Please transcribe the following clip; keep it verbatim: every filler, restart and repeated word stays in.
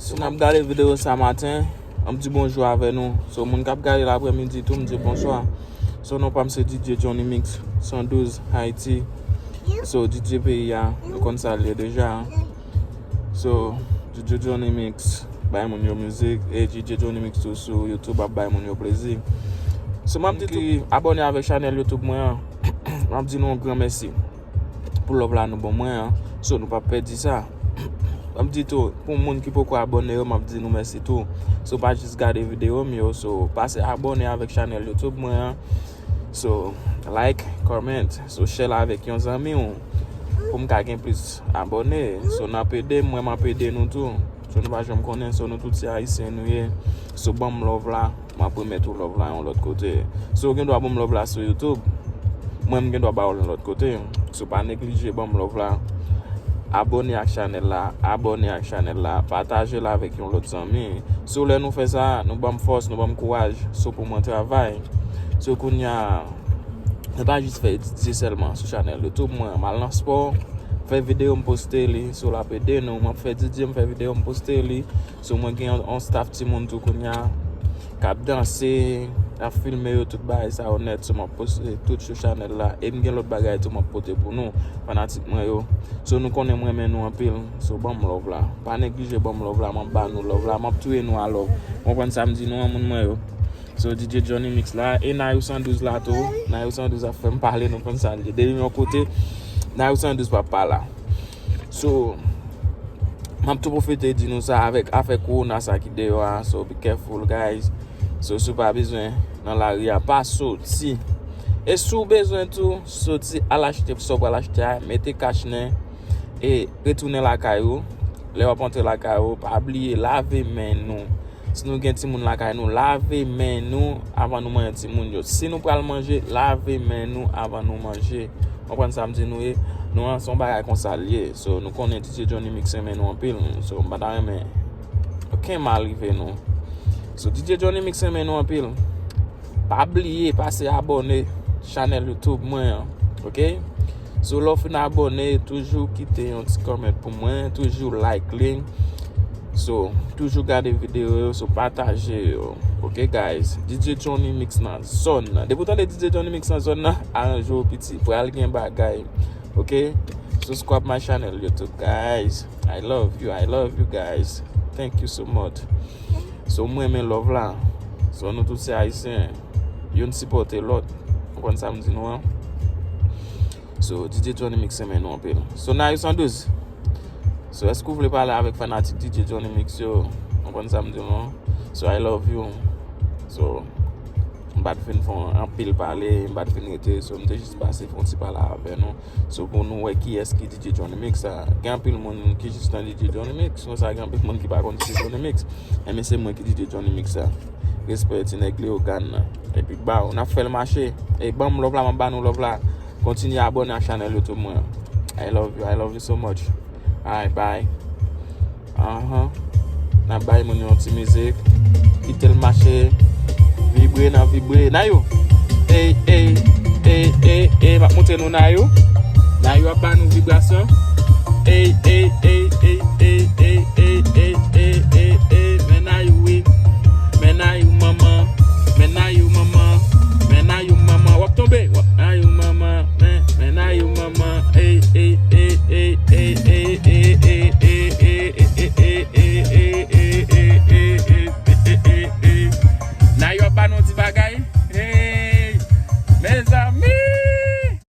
Si n ap gade videyo sa maten, m ap di bonjou avè nou. So, moun k ap gade l aprèmidi tou, m di bonswa. So, non pa m se D J Johnny Mix, san douz, Haiti. So, D J peyi a, nou konn sa l ye deja. So, D J Johnny Mix bay moun yo mizik, e D J Johnny Mix tou sou YouTube ap bay moun yo plezi. So, m ap di tou, abòne avèk chanèl YouTube mwen an. M ap di nou yon gran mèsi pou love la nou ban mwen an. So, nou p ap pèdi sa. M ap di tou, pou moun ki poko abòne yo, m ap di nou mèsi tou. So, pa jis gade videyo m yo. So, pase abòne avèk chanèl YouTube mwen an. So, like, comment, so, share la avèk yon zanmi w. Pou m ka gen plis abòne. So, n ap ede m, mwen m ap ede nou tou. So, nou pa janm konnen, so, nou tout se Ayisyen nou ye. So, ban m love la. M ap remèt ou love la yon lòt kote. Si w gen dwa ban m love la sou YouTube, mwen m gen dwa ba w l yon lòt kote. So, pa neglije ban m love la. Abòne ak chanèl la, abòne ak chanèl la, pataje l avèk yon lòt zanmi. So, lè nou fè sa, nou ban m fòs, nou ban m kouraj. So, pou mwen travay. So, kounye a, nou pa jis fè D J sèlman sou chanèl YouTube mwen. M al nan spò, fè videyo, m poste li. So, l ap ede nou. M ap fè D J, m fè videyo, m poste li. So, mwen gen yon, yon staff timoun tou kounye a k ap danse, ap filme yo, tout bagay sa yo nèt. So, m ap poste tout sou chanèl la. E m gen lòt bagay tou m ap pote pou nou, fanatik mwen yo. So, nou konnen m renmen nou anpil. So, ban m love la. Pa neglije ban m love la. M ap ba nou love la. M ap touye nou a love. Ou konprann sa m di nou an, moun mwen yo. So, D J Johnny Mix la. E Nayou san douz la tou. Nayou san douz ap fè m pale, nou konn sa l ye. Depi m yon kote, Nayou san douz p ap pa la. So, m ap tou pwofite di nou sa avèk afè kowona sa ki deyò a. So, be careful, guys. So, si w pa bezwen nan lari a, pa soti. E si w bezwen tou, soti al achte sa w pral achte a, mete kach nen, e retounen lakay ou. Lè w ap antre lakay ou, pa bliye lave men nou. Si nou gen timoun lakay nou, lave men nou avan nou manyen timoun yo. Si nou pral manje, lave men nou avan nou manje. Konprann sa m di nou ye? Nou an, se yon bagay konsa l ye. So, nou konnen D J Johnny Mix renmen nou anpil. So, m pa ta renmen okenn mal rive nou. So, D J Johnny Mix renmen nou anpil. Pa bliye pase abòne chanèl YouTube mwen an, oke? So, lè w fin abòne, toujou kite yon ti comment pou mwen, toujou like li. So, toujou gade videyo yo, so pataje yo, oke, guys? D J Johnny Mix nan zòn nan. Depi w tande D J Johnny Mix nan zòn nan, aranje w piti. Pral gen bagay, oke? Subscribe my channel YouTube, guys. I love you, I love you guys. Thank you so much. So, mwen renmen love la. So, nou tout se Ayisyen. Youn sipòte lòt. Ou konn sa m di nou an? So, D J Johnny Mix renmen nou anpil. So, Nayou san douz. So, èske w vle pale avèk fanatik D J Johnny Mix yo? Ou konn sa m di nou an? So, I love you. So, m pa t fin fè anpil pale, m pa t fin rete. So, m te jis pase fè yon ti pale avè nou. So, pou nou wè kiyès ki D J Johnny Mix sa. Gen anpil moun ki jis nan D J Johnny Mix, konsa gen anpil moun ki pa konn D J Johnny Mix. Enben, se mwen ki D J Johnny Mix sa. Respè ti nèg Leyogàn nan. Epi baw, n ap fè l mache. E ban m love la, m ap ba nou love la. Kontinye abòne ak chanèl YouTube mwen. I love you, I love you so much. Alright, bye. Anhan. N ap bay moun yon ti mizik. Kite l mache. Vibre nan vibre. Nayou. Ey, ey, ey, ey, ey. M ap montre nou Nayou. Nayou ap ba nou vibrasyon. Ey, ey, ey, ey, ey, ey.